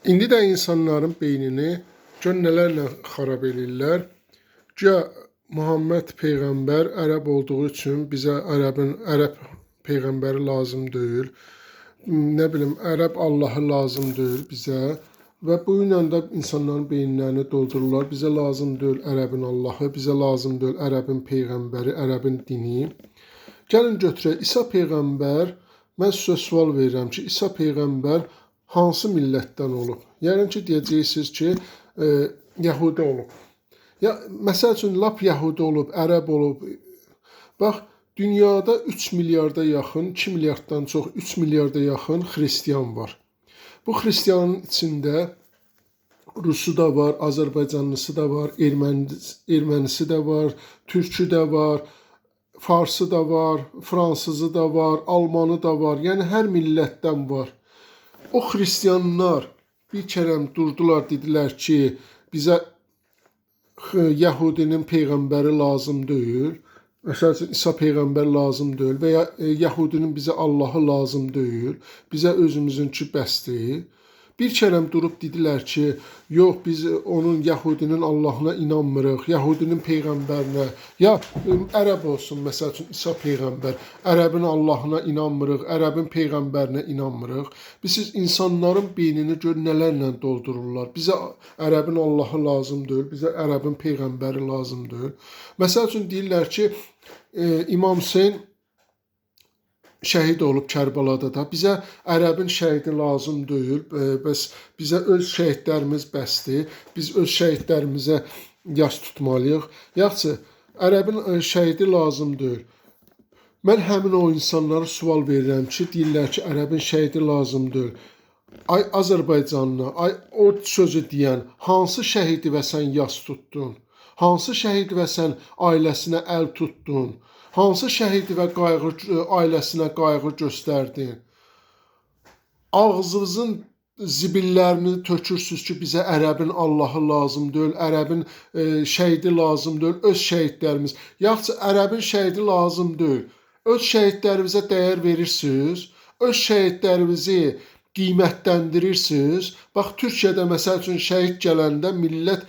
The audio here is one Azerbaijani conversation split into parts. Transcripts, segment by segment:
İndi də insanların beynini gör nələrlə xarab eləyirlər. Güya Muhammed peyğəmbər ərəb olduğu üçün bizə ərəb peyğəmbəri lazım deyil. Nə bilim, ərəb Allahı lazım deyil bizə və bu ilə də insanların beyinlərini doldururlar. Bizə lazım deyil ərəbin Allahı, bizə lazım deyil ərəbin peyğəmbəri, ərəbin dini. Gəlin götürək İsa peyğəmbər, mən sizə sual verirəm ki, İsa peyğəmbər hansı millətdən olub? Yəni ki, deyəcəksiniz ki, Yəhudi olub. Ya, məsəl üçün, lap Yəhudi olub, ərəb olub. Bax, dünyada 3 milyarda yaxın, 2 milyarddan çox, 3 milyarda yaxın xristian var. Bu xristianın içində Rusu da var, Azərbaycanlısı da var, ermənisi də var, türkü də var, farsı da var, fransızı da var, almanı da var. Yəni, hər millətdən var. O xristianlar bir kərəm durdular, dedilər ki, bizə Yəhudinin peyğəmbəri lazım deyil. Məsəl üçün, İsa peyğəmbər lazım deyil və ya Yəhudinin bizə Allahı lazım deyil. Bizə özümüzünkü bəsdir. Bir kərəm durub dedilər ki, yox, biz onun Yəhudinin Allahına inanmırıq, Yəhudinin peyğəmbərinə, ya ərəb olsun, məsəl üçün, İsa peyğəmbər, ərəbin Allahına inanmırıq, ərəbin peyğəmbərinə inanmırıq. Siz insanların beynini gör nələrlə doldururlar. Bizə ərəbin Allahı lazım deyil, bizə ərəbin peyğəmbəri lazım deyil. Məsəl üçün, deyirlər ki, İmam Hüseyn şəhid olub Kərbalada da. Bizə ərəbin şəhidi lazım deyil. Bəs bizə öz şəhidlərimiz bəsdir. Biz öz şəhidlərimizə yas tutmalıyıq. Yaxşı, ərəbin şəhidi lazım deyil. Mən həmin o insanlara sual verirəm ki, deyirlər ki, ərəbin şəhidi lazım deyil. Ay Azərbaycanlı, ay o sözü deyən, hansı şəhidi və sən yas tutdun? Hansı şəhidi və sən ailəsinə əl tutdun? Hansı şəhidi və ailəsinə qayğı göstərdin? Ağzınızın zibillərini tökürsünüz ki, bizə ərəbin Allahı lazım deyil, ərəbin şəhidi lazım deyil, öz şəhidlərimiz. Yaxşı, ərəbin şəhidi lazım deyil. Öz şəhidlərimizə dəyər verirsiniz, öz şəhidlərimizi qiymətləndirirsiniz. Bax, Türkiyədə məsəl üçün şəhid gələndə millət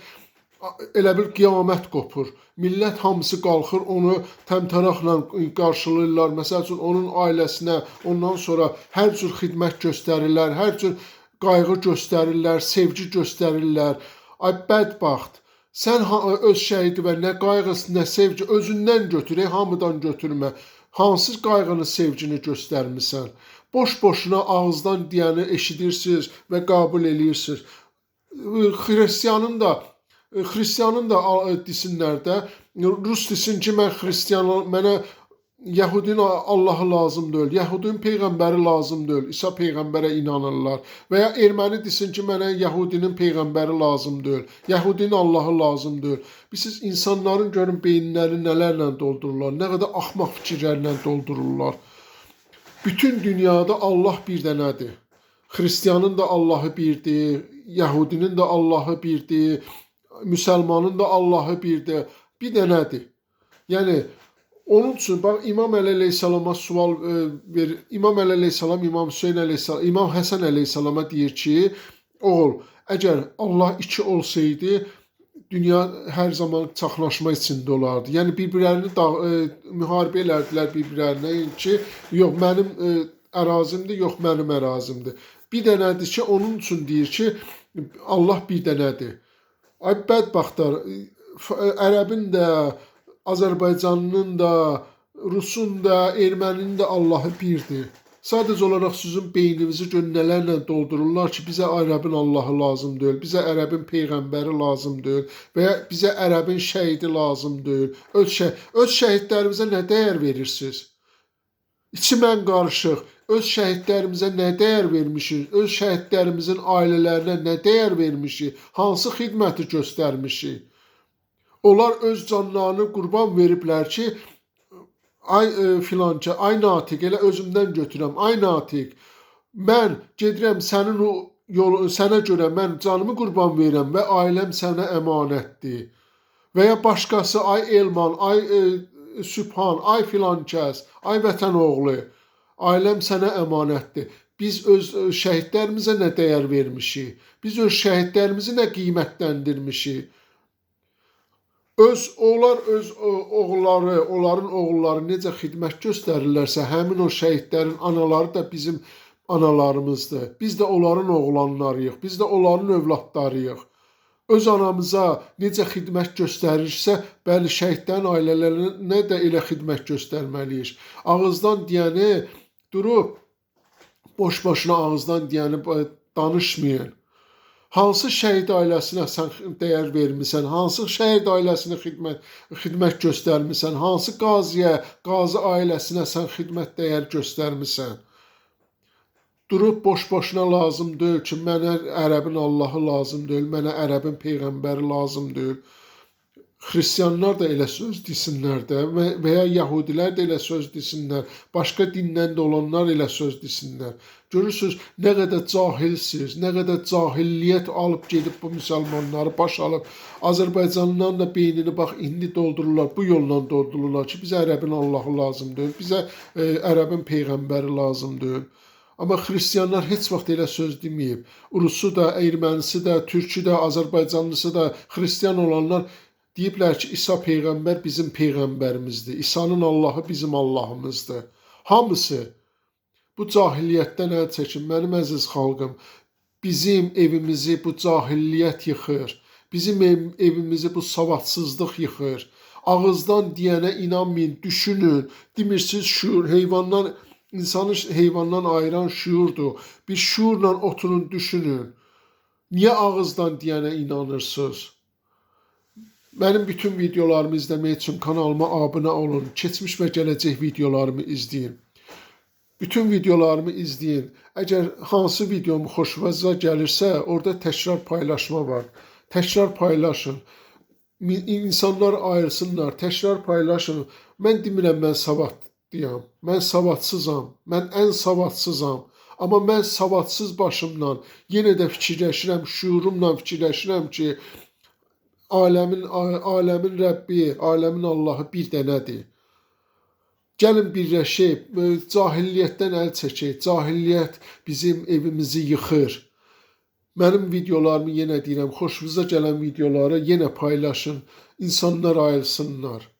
elə bil qiyamət qopur. Millət hamısı qalxır, onu təmtəraqla qarşılayırlar. Məsəl üçün, onun ailəsinə ondan sonra hər cür xidmət göstərirlər, hər cür qayğı göstərirlər, sevgi göstərirlər. Ay bədbəxt, sən öz şəhidi və nə qayğısı, nə sevgi özündən götür, hamıdan götürmə. Hansı qayğını, sevgini göstərmisən? Boş-boşuna ağızdan deyəni eşidirsiniz və qəbul eləyirsiniz. Xristianın da desinlər də, Rus desin ki, mən xristian, mənə Yəhudinin Allahı lazım deyil, Yəhudinin peyğəmbəri lazım deyil, İsa peyğəmbərə inanırlar. Və ya erməni desin ki, mənə Yəhudinin peyğəmbəri lazım deyil, Yəhudinin Allahı lazım deyil. Siz insanların görün beyinləri nələrlə doldururlar, nə qədər axmaq fikirlərlə doldururlar. Bütün dünyada Allah bir dənədir. Xristianın da Allahı birdir, Yəhudinin də Allahı birdir, müsəlmanın da Allahı birdir, bir dənədir. Yəni, onun üçün, bax, İmam Əli əleyhissalama sual verir. İmam Əli əleyhissalam, İmam Hüseyn əleyhissalam, İmam Həsən əleyhissalama deyir ki, oğul, əgər Allah iki olsaydı, dünya hər zaman çaxnaşma içində olardı. Yəni, bir-birlərini müharibə elərdilər bir-birlərinə ki, yox, mənim ərazimdir, yox, mənim ərazimdir. Bir dənədir ki, onun üçün deyir ki, Allah bir dənədir. Ay bədbəxtlər, ərəbin də, Azərbaycanlının da, Rusun da, erməninin də Allahı birdir. Sadəcə olaraq sizin beyninizi gör nələrlə doldururlar ki, bizə ərəbin Allahı lazım deyil, bizə ərəbin peyğəmbəri lazım deyil və ya bizə ərəbin şəhidi lazım deyil. Öz şəhidlərimizə nə dəyər verirsiniz? İçi mən qarışıq. Öz şəhidlərimizə nə dəyər vermişik? Öz şəhidlərimizin ailələrinə nə dəyər vermişik? Hansı xidməti göstərmişik? Onlar öz canlarını qurban veriblər ki, ay filanca, ay Natiq, elə özümdən götürəm, ay Natiq, mən gedirəm sənin o yolu, sənə görə mən canımı qurban verirəm və ailəm sənə əmanətdir. Və ya başqası, ay Elman, ay Sübhan, ay filan kəs, ay vətən oğlu, ailəm sənə əmanətdir. Biz öz şəhidlərimizə nə dəyər vermişik? Biz öz şəhidlərimizi nə qiymətləndirmişik? Onlar öz oğulları, onların oğulları necə xidmət göstərirlərsə, həmin o şəhidlərin anaları da bizim analarımızdır. Biz də onların oğlanlarıyıq, biz də onların övladlarıyıq. Öz anamıza necə xidmət göstərirsə, bəli, şəhidlərin ailələrinə də elə xidmət göstərməliyik. Ağızdan deyəni durub, boş-boşuna ağızdan deyəni danışmayın. Hansı şəhid ailəsinə sən dəyər vermisən, hansı şəhid ailəsinə xidmət göstərmisən, hansı qaziyə, qazi ailəsinə sən xidmət dəyər göstərmisən? Durub boş-boşuna lazım deyil ki, mənə ərəbin Allahı lazım deyil, mənə ərəbin peyğəmbəri lazım deyil. Xristianlar da elə söz desinlər də və ya yəhudilər də elə söz desinlər, başqa dindən də olanlar elə söz desinlər. Görürsünüz, nə qədər cahilsiniz, nə qədər cahilliyyət alıb gedib bu müsəlmanları baş alıb, Azərbaycanlıların da beynini bax indi doldururlar, bu yolla doldururlar ki, bizə ərəbin Allahı lazım deyil, bizə ərəbin peyğəmbəri lazım deyil. Amma xristianlar heç vaxt elə söz deməyib. Rusu da, ermənisi də, türkü də, azərbaycanlısı da, xristian olanlar deyiblər ki, İsa peyğəmbər bizim peyğəmbərimizdir. İsa'nın Allahı bizim Allahımızdır. Hamısı bu cahiliyyətdən əl çəkin, mənim əziz xalqım. Bizim evimizi bu cahiliyyət yıxır. Bizim evimizi bu savadsızlıq yıxır. Ağızdan deyənə inanmayın, düşünün. Demirsiniz şuur, heyvandan, insanı heyvandan ayıran şuurdur. Bir şuurla oturun, düşünün. Niyə ağızdan deyənə inanırsınız? Mənim bütün videolarımı izləmək üçün kanalıma abunə olun. Keçmiş və gələcək videolarımı izləyin. Bütün videolarımı izləyin. Əgər hansı videom xoşunuza gəlirsə, orada təkrar paylaşma var. Təkrar paylaşın. İnsanlar ayırsınlar. Təkrar paylaşın. Mən demirəm mən savadlıyam. Mən savadsızam. Mən ən savadsızam. Amma mən savadsız başımla yenə də fikirləşirəm, şuurumla fikirləşirəm ki, aləmin Rəbbi, aləmin Allahı bir dənədir. Gəlin birləşək, cahilliyyətdən əl çəkək. Cahilliyyət bizim evimizi yıxır. Mənim videolarımı yenə deyirəm, xoşunuza gələn videoları yenə paylaşın. İnsanlar ayılsınlar.